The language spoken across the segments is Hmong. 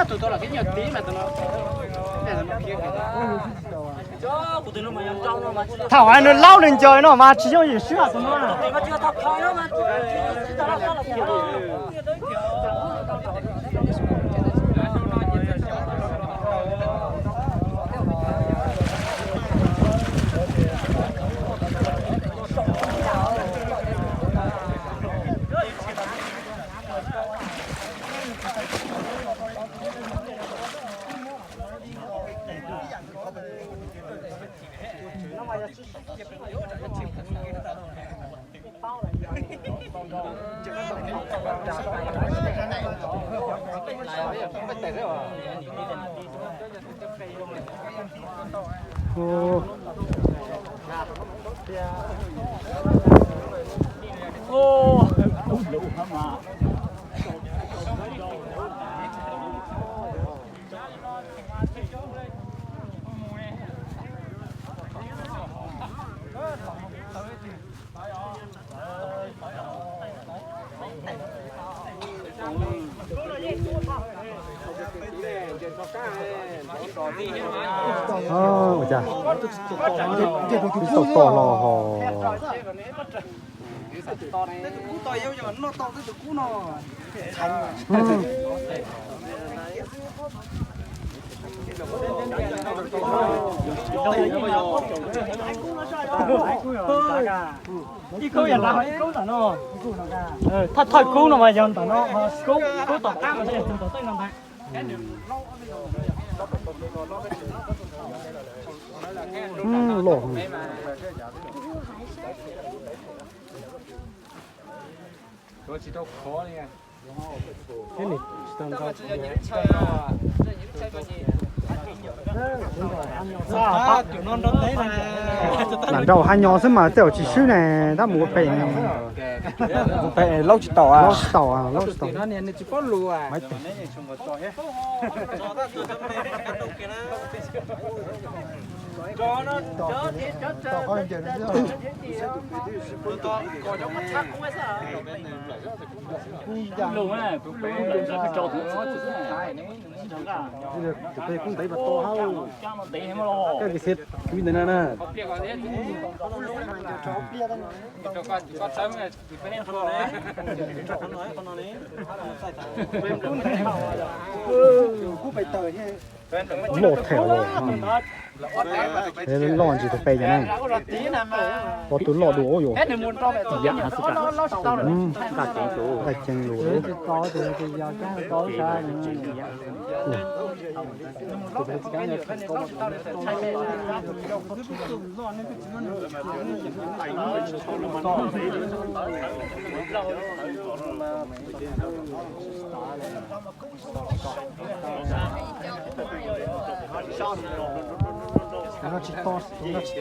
Tus tau los thiab nyuag tib mas tus no. Thaum hais nws laub nws ncaws no mas tsis yooj yim swb tus no. Ua cas twb tau tos los hos. Ib kub yog nrad, ib kub ntawm no. Thawj thawj kub no mas yog ntawm no, kub kub tom qab mas yog tus tom tej no ntag. Loj. Lam nraum hav nyo xwb mas tej zaum tsis swb ne, tab mus ua pem. Laub tsis tau, laub tsis tau, laub tsis tau. Tus peb kub ntev mas to hab. Koj kis ib ntawd na. Loj them los. Loj ntsis tus peb cov ne. Pom tus loj dua yuav. Nqaj ceev lus.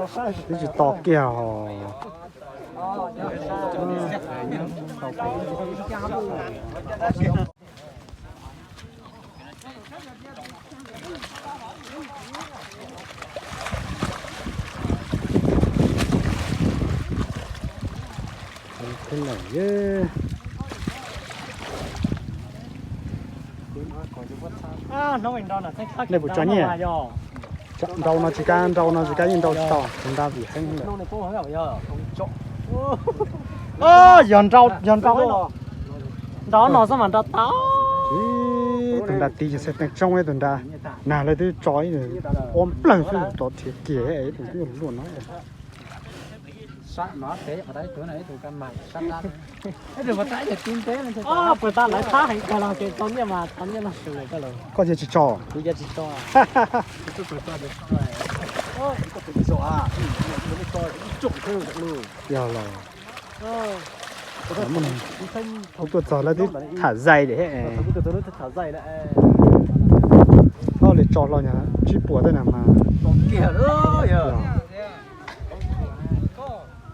Twb tsis to kiag os. Nej puas tso nyiaj? Nrau no tsis kav, nrau no tsis kav, yeej nrau tsis tau, tus nrad vim heev lawm. Yog nrau, yog nrau, nrau no xwb mas nrau tau. Tus nrad tiv ces xeeb teem tsoob tus nrad, nag lawv twb tso ib ua nplawg xwb tso rhiav kiag tus twb luaj no. Koj cia tsis tso. Yog los. Kuv tuaj txog lawv twb tham zais lawm. Koj li tso hlo nyog tsib puas tej na mas.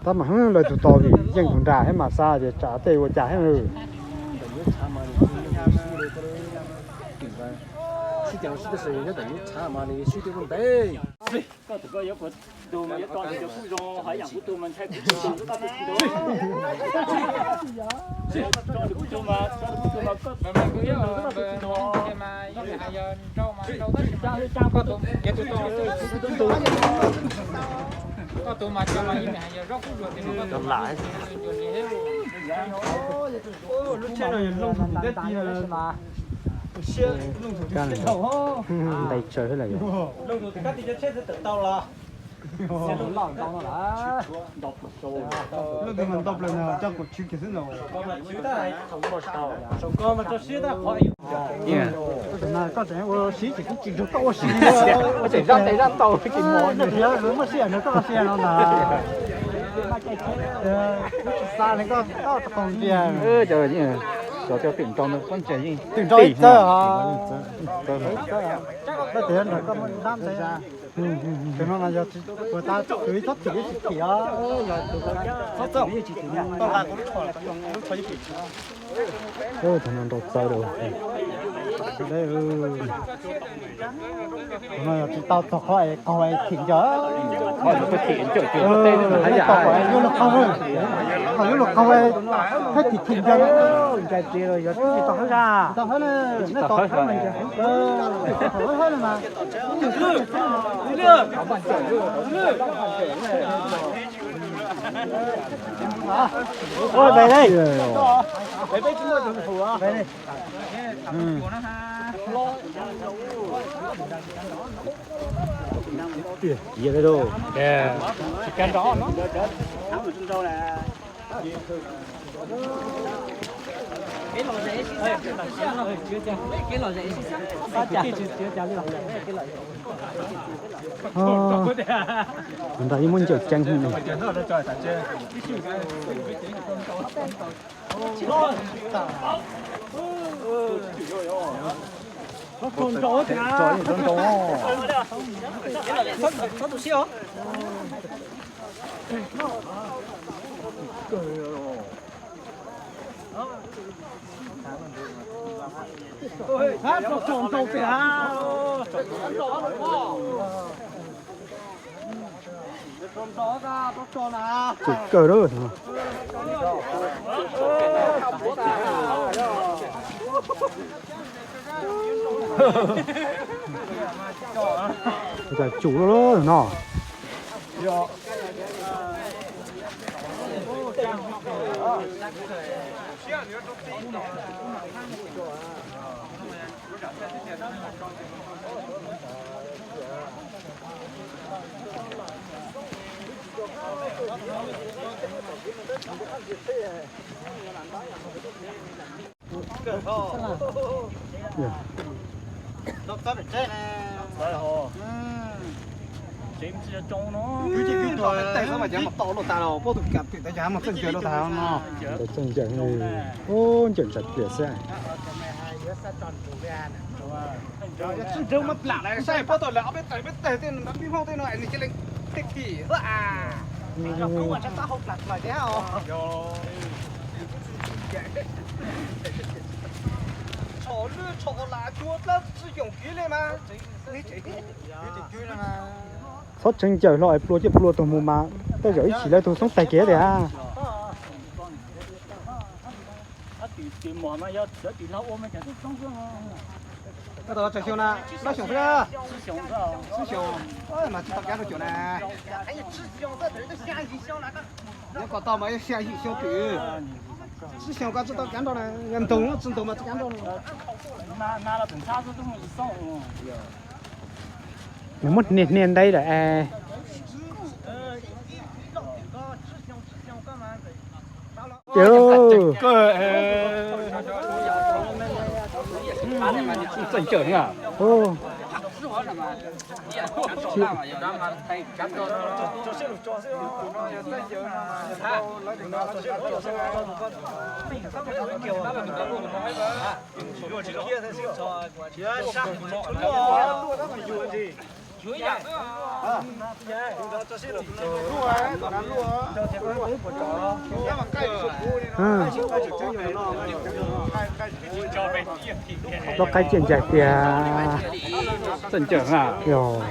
Xav mas hwb lawv tus tos vim yeej tus nra thiab mas xav tias tsam tej ua cas thiab. Koj tus koj yuav kuv tug mas yuav tso nws cov kuj zoo, hais yam kuv tug mas ntshai kuv tug, koj tug tsis tug. Tso nws kuj tug mas, tso nws kuj tug mas koj tug tsis tug. Koj tus mas cov mas ib me hais yog zaub kub zuag tias no koj tus mas lub tsheb no yog looj tus tim tej ti mas siab looj tus tim tej thaum. Ntais tsawv xwb las yog. Looj tus tim kab tim cov tsheb txawm tawm tau los. Looj tus mas ntau plaws no coj kom tshwv kiag xwb no. Saum ko mas rau siab tab qhov. Koj tseem ua siab tsis kub tsis nrog koj ua si. Ua tseem zaj tes zaj taus tsis mos. Muaj siab nrog koj ua si no ntag. Tsis xa li koj, koj rau qhov ntsia. Cov twm nraug no pob ntseg yeej twm nraug ib txawb os. Koj tias nrog koj muaj dab ntawd. Tus no yog ua tab tus ib txhob thim ib txhob thim os. Txhob txawj, tau nqa kuv lub tsho, lub tsho ib txhob thim. Tus no nrau txawv lawm. Tus no yog tsis tau txog qhov es qaug es thim nco. Yuav luag qaug, yuav luag qaug thiab thim thim nco. Ncaim tsis los yog twb tsis tau hawb zaj. Tsis tau hawb na, nej tau hawb mas ncaim heev. Thaum hawb hawb no mas. Ua, peb li. Tsis kab nrov no. Tus nraug yeej muab ncaws ceev li. Tseem kawg lawm. Cas tsum lawm no. Ntawd txawj ncaws no. Ub, ncaws ntsa plias xwb. Tsis nrog mas plam lawm, saib puab tau lawm ob peb tawm peb tawg tej no, pib hmoob tej no nws cia li tej kim xwb a. Txhob tseev ncaws hlo es plua ciaj plua tug mus mas tej zaum ib chim lawv tug xoob tag kev tiag. Koj tau tsawg xyoo na? Plaub xyoos xwb. Tsib xyoos mas tsis tau kav rau caum na. Nyob kom tau mas xya yim xyoo twm. Tsib xyoos koj tsis tau kav nrog na, yog ntug tsis ntug mas tsis kav nrog na. Nws muab hnia hnia ntev lawm es. Txawj ncaws na. Loj qaib ciaj ncaim tiag. Yog.